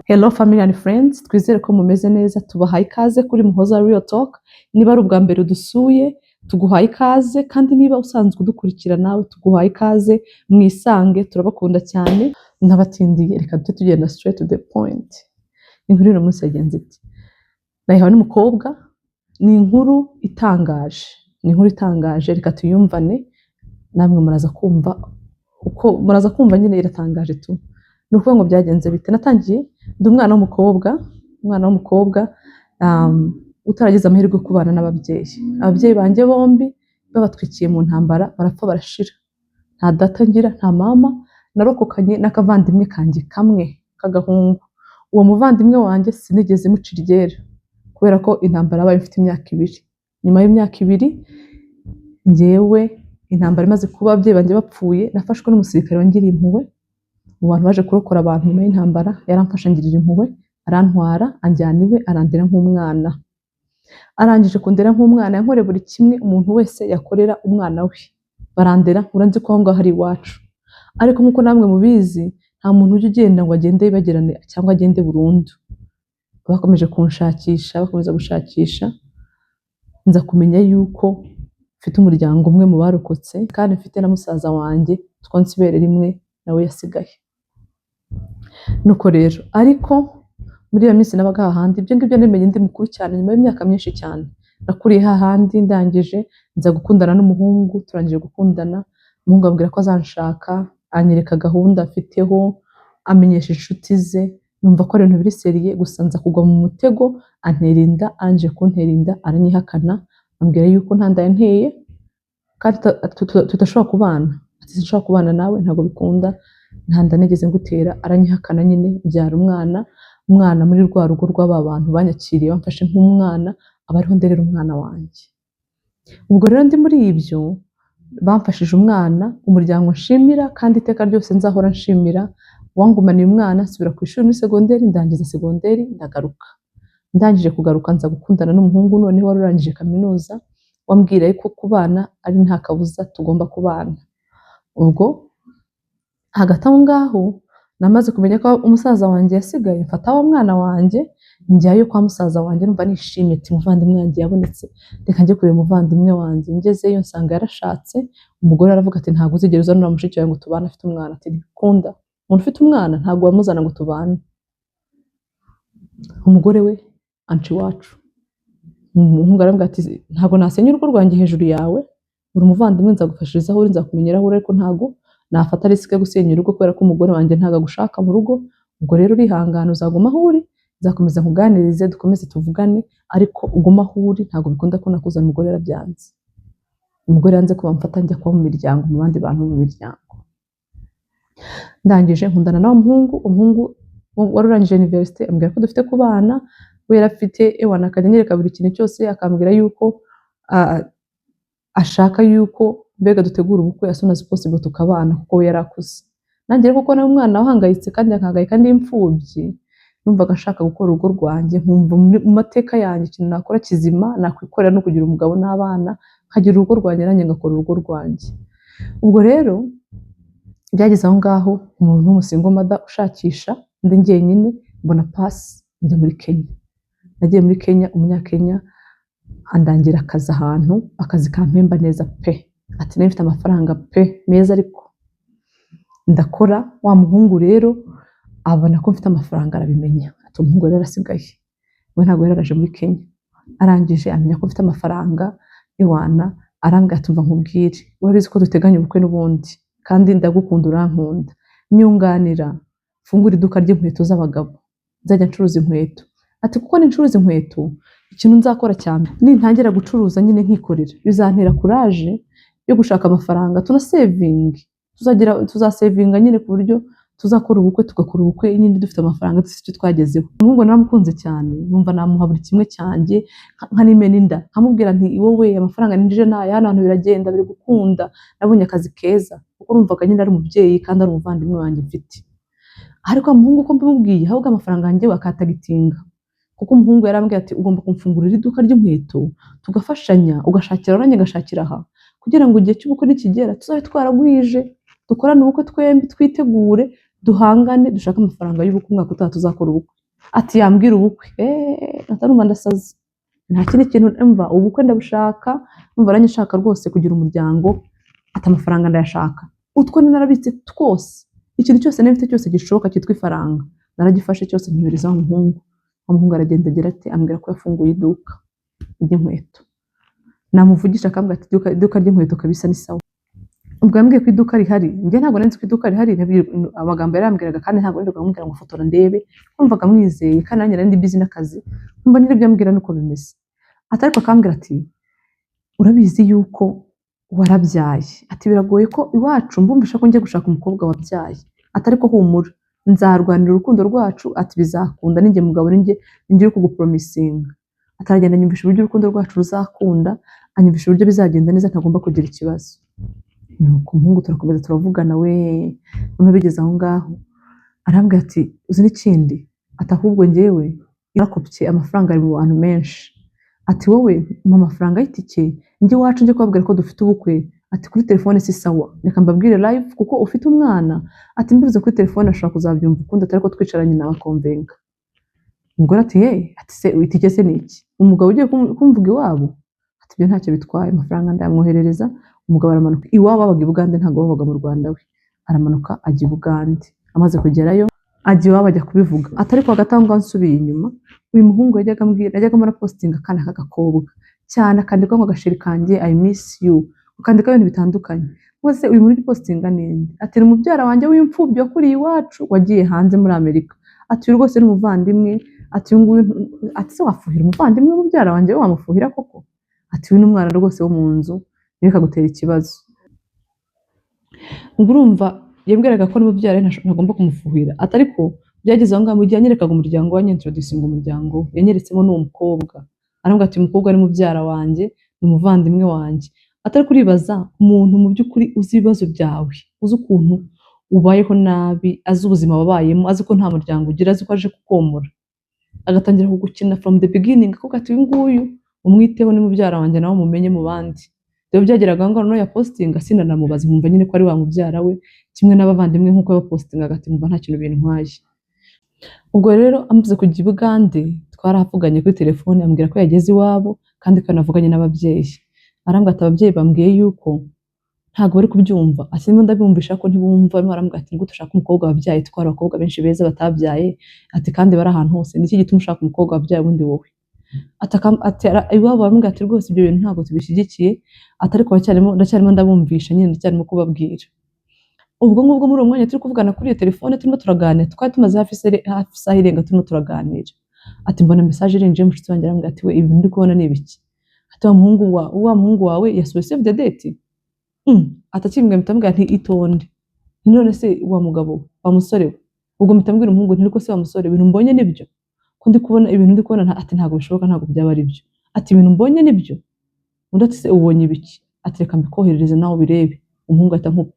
Hello family and friends, twizere ko mumeze neza. Tubahaye ikaze kuri Muhoza Real Talk. Niba ari ubwa mbere udusuye, tuguhaye ikaze, kandi niba usanzwe udukurikira nawe tuguhaye ikaze. Mwisange, turabakunda cyane. Ntabatindiye, reka tujye tugenda straight to the point. Inkuru y'uno munsi yagenze iti: nayihawe n'umukobwa. Ni inkuru itangaje, ni inkuru itangaje. Reka tuyumvane namwe, muraza kumva uko muraza kumva nyine iratangaje tu. Ni ukuvuga ngo byagenze bite? Natangiye ndi umwana w'umukobwa, umwana w'umukobwa utaragize amahirwe yo kubana n'ababyeyi. Ababyeyi banjye bombi babatwikiye mu ntambara, barapfa barashira. Nta data ngira, nta mama. Narokokanye n'akavandimwe kanjye kamwe k'agahungu. Uwo muvandimwe wanjye sinigeze mucira iryera kubera ko intambara yabaye mfite imyaka 2. Nyuma y'imyaka 2, njyewe intambara imaze kuba, ababyeyi banjye bapfuye, nafashwe n'umusirikare wangiriye impuhwe. Mu bantu baje kurokora abantu nyuma y'intambara, yaramfashe, angirira impuhwe, arantwara, anjyana iwe, arandera nk'umwana. Arangije kundera nk'umwana, yankoreye buri kimwe umuntu wese yakorera umwana we. Barandera, nkura nzi ko aho ngaho ari iwacu. Ariko nk'uko namwe mubizi, nta muntu ujya ugenda ngo agende yibagirane cyangwa agende burundu. Bakomeje kunshakisha, bakomeza gushakisha, nza kumenya yuko mfite umuryango umwe mu barokotse, kandi mfite na musaza wanjye twonse ibere rimwe, nawe yasigaye. Nuko rero, ariko muri iyo minsi nabaga hahandi, ibyo ngibyo namenye ndi mukuru cyane, nyuma y'imyaka myinshi cyane. Nakuriye hahandi, ndangije nza gukundana n'umuhungu. Turangije gukundana, umuhungu ambwira ko azanshaka, anyereka gahunda afiteho, amenyesha inshuti ze, numva ko ari ibintu biri sérieux. Gusa nza kugwa mu mutego, antera inda. Arangije kuntera inda aranyihakana, ambwira yuko nta nda yanteye kandi tudashobora kubana. Ati: "Sinshobora kubana nawe, ntabwo bikunda, nta nda nigeze ngutera." Aranyihakana nyine, mbyara umwana. Umwana muri rwa rugo rw'aba bantu banyakiriye, bamfashe nk'umwana, aba ariho nderera umwana wanjye. Ubwo rero ndi muri ibyo, bamfashije umwana, umuryango nshimira kandi iteka ryose nzahora nshimira, wangumaniye umwana. Nsubira ku ishuri muri segonderi, ndangiza segonderi, ndagaruka. Ndangije kugaruka, nza gukundana n'umuhungu noneho wari urangije kaminuza, wambwira ko kubana ari nta kabuza, tugomba kubana. Ubwo hagati aho ngaho namaze kumenya ko umusaza wanjye yasigaye, mfata wa mwana wanjye njyayo kwa musaza wanjye. Numva nishimye, ati: "Umuvandimwe wanjye yabonetse, reka njye kureba umuvandimwe wanjye." Ngezeyo nsanga yarashatse umugore. Aravuga ati: "Ntabwo uzigera uzanura mushiki wawe ngo tubane afite umwana." Ati: "Ntibikunda, umuntu ufite umwana ntabwo wamuzana ngo tubane." Umugore we anca iwacu. Umuhungu arambwira ati: "Ntabwo nasenya urugo rwanjye hejuru yawe. Uri umuvandimwe, nzagufashiriza aho uri, nzakumenyera aho uri, ariko ntabwo nafata risk yo gusenya urugo kubera ko umugore wanjye ntabwo agushaka mu rugo. Ubwo rero urihangana, uzaguma aho uri, nzakomeza nkuganirize, dukomeze tuvugane, ariko ugume aho uri. Ntabwo bikunda ko nakuzana." Umugore yarabyanze. Umugore yanze ko bamfata, njya kuba mu miryango, mu bandi bantu mu miryango. Ndangije nkundana na wa muhungu. Umuhungu wari urangije université ambwira ko dufite kubana. We yari afite ewana, akajya anyereka buri kintu cyose, akambwira yuko ashaka yuko mbega dutegura ubukwe as soon as possible, tukabana, kuko we yari akuze. Nanjye rero, kuko nawe umwana wahangayitse kandi akahangayika ndi imfubyi, numvaga nshaka gukora urugo rwanjye, nkumva mu mateka yanjye ikintu nakora kizima nakwikorera no kugira umugabo n'abana, nkagira urugo rwanjye, nanjye ngakora urugo rwanjye. Ubwo rero byageze aho ngaho, umuntu w'umu single mother ushakisha, ndi njyenyine, mbona pasi, njya muri Kenya. Nagiye muri Kenya, umunyakenya andangira akazi ahantu, akazi kampemba neza pe. Ati nari mfite amafaranga pe, meza, ariko ndakora. Wa muhungu rero abona ko mfite amafaranga, arabimenya. Ati umuhungu rero arasigaye, we ntabwo yari yaraje muri Kenya. Arangije amenya ko mfite amafaranga, iwana arambwira ati: "Umva nkubwire, urabizi ko duteganya ubukwe n'ubundi, kandi ndagukunda, urankunda. Nyunganira mfungure iduka ry'inkweto z'abagabo, nzajya ncuruza inkweto." Ati: "Kuko nincuruza inkweto, ikintu nzakora cyane, nintangira gucuruza nyine nkikorera, bizantera courage yo gushaka amafaranga, tunasevinge, tuzagira tuzasevinga nyine ku buryo tuzakora ubukwe, tugakora ubukwe nyine dufite amafaranga, dufite icyo twagezeho." Umuhungu naramukunze cyane, numva namuha buri kimwe cyanjye, nkanimena inda, nkamubwira nti: "Wowe, amafaranga ninjije naya, hano hantu biragenda, biri gukunda, nabonye akazi keza." Kuko urumvaga nyine ari umubyeyi kandi ari umuvandimwe wanjye mfite. Ariko umuhungu, uko mbimubwiye, ahubwo amafaranga yanjye we akatagitinga, kuko umuhungu yarambwiye ati: "Ugomba kumfungurira iduka ry'inkweto, tugafashanya, ugashakira nanjye ngashakira aha, kugira ngo igihe cy'ubukwe nikigera tuzabe twaragwije, dukorane ubukwe twembi, twitegure, Duhangane, dushake amafaranga y'ubukwe, umwaka utaha tuzakora ubukwe." Ati yambwira ubukwe, atarumva ndasaze, nta kindi kintu, mva ubukwe ndabushaka, numva aranyishaka rwose kugira umuryango. Ati amafaranga ndayashaka, utwo narabitse twose, ikintu cyose nari mfite cyose gishoboka cyitwa ifaranga naragifashe cyose, nyohereza wa muhungu. Wa muhungu aragenda, agira ati ambwira ko yafunguye iduka ry'inkweto. Namuvugisha akambwira ati iduka ry'inkweto kabisa ni sawa. Ubwo yambwiye ko iduka rihari, njye ntabwo nari nzi ko iduka rihari. Amagambo yarambwiraga, kandi ntabwo nirirwaga amubwira ngo fotora ndebe, numvaga mwizeye, kandi nanjye nari ndi busy n'akazi, numva nyine ibyo ambwira nuko bimeze. Ati ariko akambwira ati urabizi yuko warabyaye, ati biragoye ko iwacu mbumvisha ko njye gushaka umukobwa wabyaye, ati ariko humura, nzarwanira urukundo rwacu, ati bizakunda, ninjye mugabo, ninjye uri kugupromisinga. Ati aragenda anyumvisha uburyo urukundo rwacu ruzakunda, anyumvisha uburyo bizagenda neza, ntagomba kugira ikibazo. Nuko umuhungu turakomeza turavugana we, noneho bigeze aho ngaho arambwira ati uzi n'ikindi, ati ahubwo njyewe yarakopye amafaranga ari mu bantu menshi, ati wowe mpa amafaranga y'itike njye iwacu njye kubabwira ko dufite ubukwe, ati kuri telefone si sawa, reka mbabwire live kuko ufite umwana, ati mbivuze kuri telefone ashobora kuzabyumva ukundi, atari ko twicaranye nabakonvenka. Umugore ati hey, ati se itike se ni iki, umugabo ugiye kumvuga iwabo? Ati ibyo ntacyo bitwaye. Amafaranga ndayamwoherereza, umugabo aramanuka. Iwabo babaga i Bugande, ntabwo babaga mu Rwanda. We aramanuka ajya i Bugande, amaze kugerayo ajya iwabo ajya kubivuga. Ati ariko hagati aho ngaho nsubiye inyuma, uyu muhungu yajyaga ambwira, yajyaga amara postinga akana k'agakobwa cyane, akandika ngo "Agasheri kanjye, I miss you", ukandika ibintu bitandukanye. Bose uyu muntu uri postinga ninde? Ati ni umubyara wanjye w'imfubyi wakuriye iwacu, wagiye hanze muri Amerika. Ati uyu rwose ni umuvandimwe. Ati uyu nguyu, ati se wafuhira umuvandimwe mubyara wanjye, wamufuhira koko? Ati uyu ni umwana rwose wo mu nzu, ntibikagutera ikibazo. Ubwo urumva yambwiraga ko n'umubyara we ntagomba kumufuhira. Ati ariko byageze aho ngaho, mu gihe yanyerekaga umuryango we, anyintroducinga umuryango we, yanyeretsemo n'uwo mukobwa, arambwira ati uyu mukobwa ni mubyara wanjye, ni umuvandimwe wanjye. Atari kuribaza umuntu mu by'ukuri uzi ibibazo byawe, uzi ukuntu ubayeho nabi, azi ubuzima wabayemo, azi ko nta muryango ugira, azi ko aje kukomora, agatangira kugukina from the beginning, akavuga ati uyu nguyu umwiteho, ni mubyara wanjye, nawe mumenye mu bandi. Rero byageraga aho ngaho noneho yapostinga sinanamubaza, nkumva nyine ko ari wa mubyara we kimwe n'abavandimwe nk'uko yabapostingaga, ati nkumva nta kintu bintwaye. Ubwo rero amaze kujya i Bugande twaravuganye kuri telefone, ambwira ko yageze iwabo kandi ko yanavuganye n'ababyeyi. Arambwira ati ababyeyi bambwiye yuko ntabwo bari kubyumva, ati ndimo ndabumvisha ko ntibumva. Barimo barambwira ati nigute ushaka umukobwa wabyaye, twara abakobwa benshi beza batabyaye, ati kandi bari ahantu hose, niki gituma ushaka umukobwa wabyaye ubundi wowe? Ati iwabo baramubwira ati rwose ibyo bintu ntabwo tubishyigikiye, ati ariko ndacyarimo ndabumvisha nyine, ndacyarimo kubabwira. Ubwo ngubwo muri uwo mwanya turi kuvugana kuri iyo telefone, turimo turaganira, twari tumaze hafi isaha irenga turimo turaganira, ati mbona message irinjiye. Mushiki wanjye arambwira ati we, ibintu ndi kubona ni ibiki? Ati wa muhungu wawe yasuye save the date. Atakimbwira mpita mubwira nti itonde. Nti none se wa mugabo, wa musore we? Ubwo mpita mbwira umuhungu nti ariko se wa musore, ibintu mbonye nibyo? Ko ndi kubona ibintu ndi kubona ati ntabwo bishoboka, ntabwo byaba ari byo. Ati ibintu mbonye nibyo? Undi ati se ubonye ibiki? Ati reka mbikoherereze nawe ubirebe. Umuhungu ahita nkupa,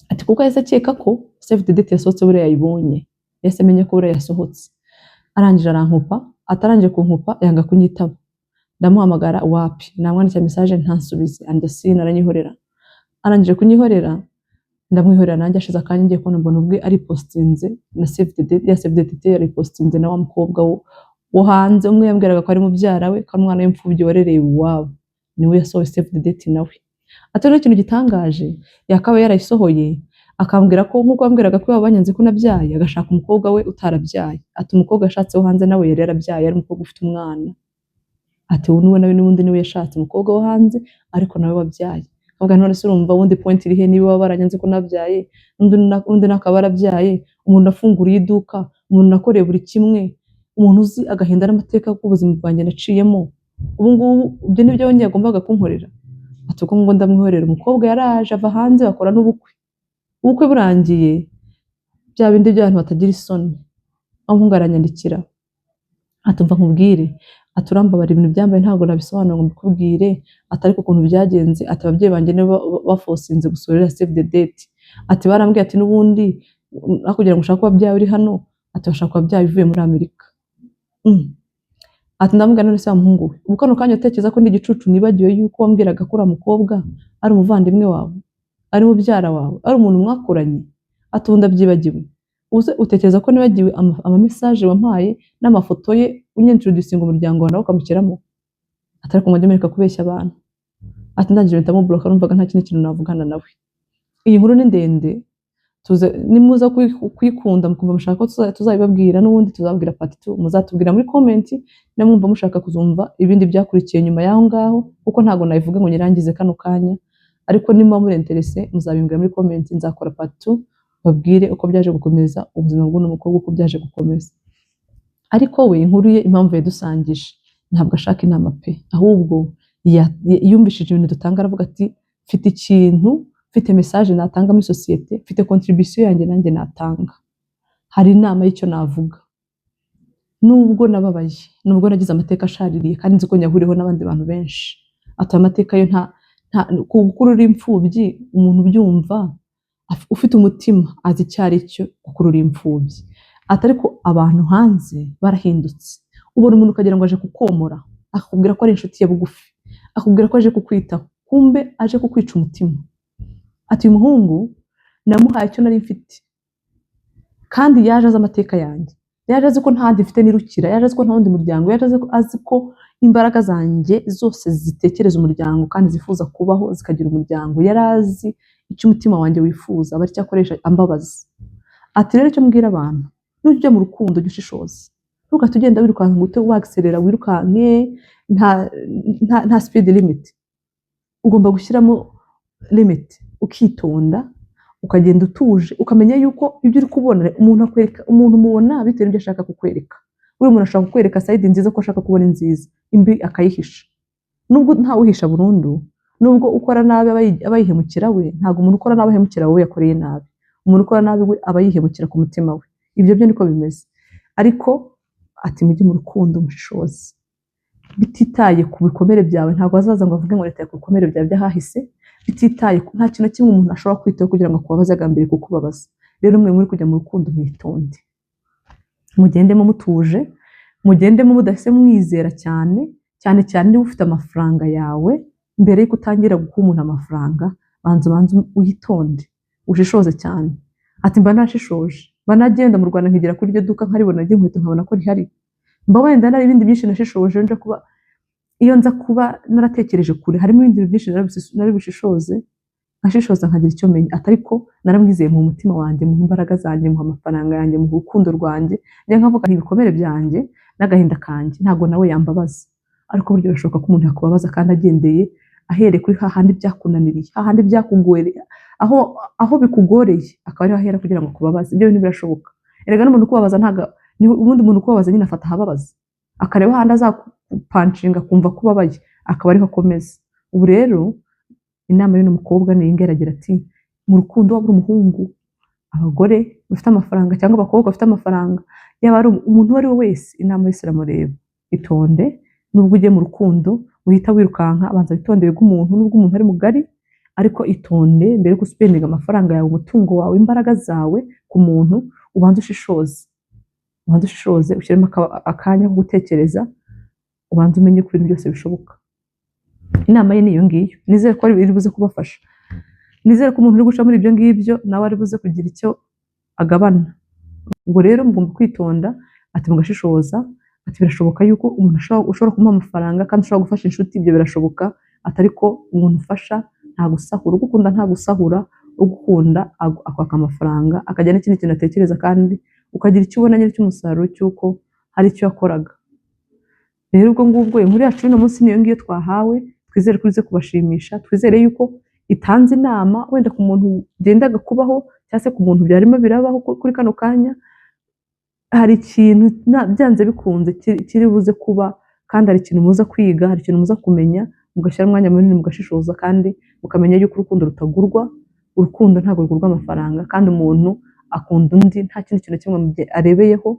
ati kuko yahise akeka ko save the date yasohotse, buriya yayibonye, yahise amenya ko buriya yasohotse. Arangije arankupa. Atarangije kunkupa yanga kunyitaba, ndamuhamagara wapi, namwandikira message ntansubize, andasine aranyihorera. Arangije kunyihorera ndamwihorera nanjye. Ashize akanya ngiye kubona mbona ubwe aripostinze na save the date ya save the date, yaripostinze na wa mukobwa wo hanze, umwe yambwiraga ko ari mubyara we, ko ari umwana w'imfubyi warereye iwabo, niwe yasohoye save the date nawe. Ati rero ikintu gitangaje, yakaba yarayisohoye akambwira ko nk'uko yambwiraga ko iwabo banyanze ko nabyaye, agashaka umukobwa we utarabyaye. Ati umukobwa yashatse wo hanze nawe yari yarabyaye, ari umukobwa ufite umwana. Ati ubu niwe nawe n'ubundi niwe yashatse umukobwa wo hanze ariko nawe wabyaye. Avuga none se urumva ubundi point iri he, niba baba baranyanze ko nabyaye, undi nawe akaba yarabyaye, umuntu afunguriye iduka, umuntu nakoreye buri kimwe, umuntu uzi agahinda n'amateka k'ubuzima bwanjye naciyemo, ubu ngubu ibyo nibyo yongeye yagombaga kunkorera? Ati ubwo ngo ndamwihorera. Umukobwa yaraje ava hanze, bakora n'ubukwe. Ubukwe burangiye, bya bindi by'abantu batagira isoni, umuhungu aranyandikira ati umva nkubwire, ati urambabara, ibintu byambaye ntabwo nabisobanura ngo mbikubwire, ati ariko ukuntu byagenze, ati ababyeyi banjye nibo bafosinze gusohora save the date, ati barambwiye ati n'ubundi aho kugira ngo ushake wabyaye uri hano, ati bashaka wabyaye uvuye muri Amerika. Ati ndamubwira none se wa muhungu we, ubu kano kanya utekereza ko ndi igicucu nibagiwe yuko wambwiraga ko uriya mukobwa ari umuvandimwe wawe, ari mubyara wawe, ari umuntu mwakuranye? Ati Ati ubu ndabyibagiwe? Uze utekereza ko nibagiwe ama message wampaye n'amafoto ye, unyintroducinga umuryango wawe, nawe ukamushyiramo? Ati ariko mujye mureka kubeshya abantu. Ati ndangije mpita mublocka, numvaga nta kindi kintu navugana nawe. Iyi nkuru ni ndende, tuze nimuza kuyikunda, mukumva mushaka ko tuzabibabwira n'ubundi, tuzababwira part 2. Muzatubwira muri comment niba mwumva mushaka kuzumva ibindi byakurikiye nyuma y'aho ngaho, kuko ntabwo nabivuga ngo nyirangize kano kanya. Ariko niba muri intéressé, muzabimbwira muri comment, nzakora part 2, babwire uko byaje gukomeza, ubuzima bw'uno mukobwa uko byaje gukomeza. Ariko we, inkuru ye, impamvu yadusangije, ntabwo ashaka inama pe, ahubwo yumvishije ibintu dutanga, aravuga ati mfite ikintu, mfite message natanga muri sosiyete, mfite contribution yanjye nanjye natanga, hari inama y'icyo navuga. Nubwo nababaye, nubwo nagize amateka ashaririye, kandi nzi ko nyahuriyeho n'abandi bantu benshi, ati amateka yo nta gukurura imfubyi, umuntu ubyumva ufite umutima azi icyo ari cyo gukurura imfubyi. Ati ariko abantu hanze barahindutse, ubona umuntu ukagira ngo aje kukomora, akakubwira ko ari inshuti ya bugufi, akakubwira ko aje kukwitaho, kumbe aje kukwica umutima. Ati uyu muhungu namuhaye icyo nari mfite, kandi yaje azi amateka yanjye, yaje azi ko nta handi mfite nirukira, yaje azi ko nta wundi muryango, yaje azi ko imbaraga zanjye zose zitekereza umuryango kandi zifuza kubaho zikagira umuryango. Yari azi icyo umutima wanjye wifuza, aba aricyo akoresha ambabaza. Ati rero icyo mbwira abantu, nujya ujya mu rukundo, jya ushishoza, ntugahite ugenda wirukanka ngo uhite wagiserera, wirukanke nta speed limit. Ugomba gushyiramo limit, ukitonda, ukagenda utuje, ukamenya yuko ibyo uri kubona umuntu akwereka, umuntu umubona bitewe n'ibyo ashaka kukwereka. Buri muntu ashaka kukwereka side nziza, ko ashaka kubona inziza, imbi akayihisha. Nubwo ntawuhisha burundu, nubwo ukora nabi aba yihemukira we. Ntabwo umuntu ukora nabi ahemukira wowe yakoreye nabi, umuntu ukora nabi we aba yihemukira ku mutima we. Ibyo byo niko bimeze. Ariko ati mujye mu rukundo mushishoze, bititaye ku bikomere byawe. Ntabwo azaza ngo avuge ngo leta ku bikomere byawe by'ahahise, bititaye ku nta kintu na kimwe umuntu ashobora kwitaho kugira ngo akubabaze agambiriye kukubabaza. Rero mwe muri kujya mu rukundo, mwitonde, mugendemo mutuje, mugendemo mudahise mwizera cyane cyane cyane. Niba ufite amafaranga yawe, mbere yuko utangira guha umuntu amafaranga, banza ubanze uyitonde, ushishoze cyane. Ati mba nashishoje, mba nagenda mu Rwanda nkigera kuri iryo duka, nkaribona ry'inkweto, nkabona ko rihari, mba wenda nari ibindi byinshi nashishoje. Nja kuba iyo nza kuba naratekereje kure, harimo ibindi bintu byinshi nari bushishoze, nkashishoza, nkagira icyo menya. Ati ariko naramwizeye mu mutima wanjye, muha imbaraga zanjye, muha amafaranga yanjye, muha urukundo rwanjye. Njya nkavuga nti ibikomere byanjye n'agahinda kanjye ntabwo nawe yambabaza. Ariko burya birashoboka ko umuntu yakubabaza kandi agendeye, ahereye kuri hahandi byakunaniriye, hahandi byakugoreye, aho bikugoreye, akaba ariho ahera kugira ngo akubabaze. Ibyo bintu birashoboka erega. N'umuntu ukubabaza ntabwo ubundi umuntu ukubabaza nyine afata ahababaza, akareba ahandi azakupanshinga, akumva ko ubabaye, akaba ariho akomeza. Ubu rero inama y'uno mukobwa ni iyi ngiyi, aragira ati mu rukundo, waba uri umuhungu, abagore bafite amafaranga cyangwa abakobwa bafite amafaranga, yaba ari umuntu uwo ari we wese, inama yose iramureba. Itonde, nubwo ugiye mu rukundo uhita wirukanka, abanza witonde wige umuntu. Nubwo umuntu ari mugari, ariko itonde mbere yo guspendinga amafaranga yawe, umutungo wawe, imbaraga zawe ku muntu. Ubanze ushishoze, ubanze ushishoze, ushyiremo akanya ko gutekereza, ubanze umenye ko ibintu byose bishoboka. Inama ye ni iyo ngiyo. Nizere ko iri buze kubafasha, nizere ko umuntu uri guca muri ibyo ngibyo nawe ari buze kugira icyo agabana. Ubwo rero mugomba kwitonda, ati mugashishoza. Ati birashoboka yuko umuntu ushobora kumuha amafaranga, kandi ushobora gufasha inshuti, ibyo birashoboka. Ati ariko umuntu ufasha nta gusahura, ugukunda nta gusahura, ugukunda akwaka amafaranga akajya n'ikindi kintu atekereza, kandi ukagira icyo ubona nyine cy'umusaruro cy'uko hari icyo yakoraga. Rero ubwo ngubwo inkuru yacu y'uno munsi niyo ngiyo twahawe. Twizere ko ize kubashimisha, twizere yuko itanze inama wenda ku muntu byendaga kubaho, cyangwa se ku muntu byarimo birabaho kuri kano kanya. Hari ikintu byanze bikunze kiri buze kuba, kandi hari ikintu muza kwiga, hari ikintu muza kumenya, mugashyira umwanya munini mugashishoza, kandi mukamenya yuko urukundo rutagurwa. Urukundo ntabwo rugurwa amafaranga, kandi umuntu akunda undi nta kindi kintu kimwe arebeyeho.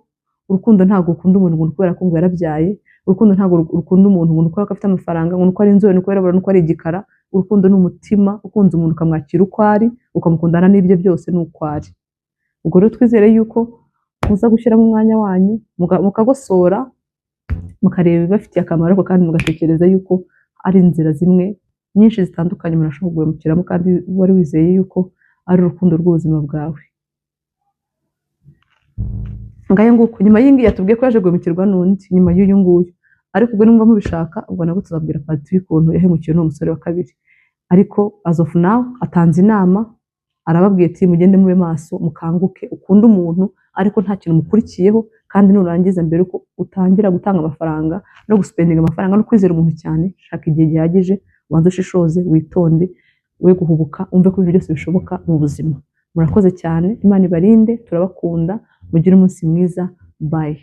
Urukundo ntabwo ukunda umuntu ngo kubera ko ngo yarabyaye, urukundo ntabwo rukunda umuntu ngo kubera ko afite amafaranga, ngo nuko ari inzobe, nuko yirabura, nuko ari igikara. Urukundo ni umutima ukunze umuntu, ukamwakira uko ari, ukamukundana n'ibyo byose n'uko ari. Ubwo rero twizere yuko muza gushyiramo umwanya wanyu, mukagosora, mukareba ibibafitiye akamaro, ariko kandi mugatekereza yuko ari inzira zimwe nyinshi zitandukanye umuntu ashobora guhemukiramo, kandi wari wizeye yuko ari urukundo rw'ubuzima bwawe. Ngayo nguko. Nyuma y'ingiyi yatubwiye ko yaje guhemukirwa n'undi nyuma y'uyu nguyu, ariko ubwo nimba mubishaka, ubwo nabwo tuzabwira Patrick ukuntu yahemukiwe n'uwo musore wa kabiri. Ariko as of now atanze inama, arababwiye ati: "Mugende mube maso, mukanguke, ukunde umuntu ariko nta kintu mukurikiyeho, kandi nurangiza, mbere uko utangira gutanga amafaranga no guspendinga amafaranga no kwizera umuntu cyane, shaka igihe gihagije, ubanze ushishoze, witonde, we guhubuka, umve ko ibintu byose bishoboka mu buzima." Murakoze cyane, Imana ibarinde, turabakunda, mugire umunsi mwiza, bye.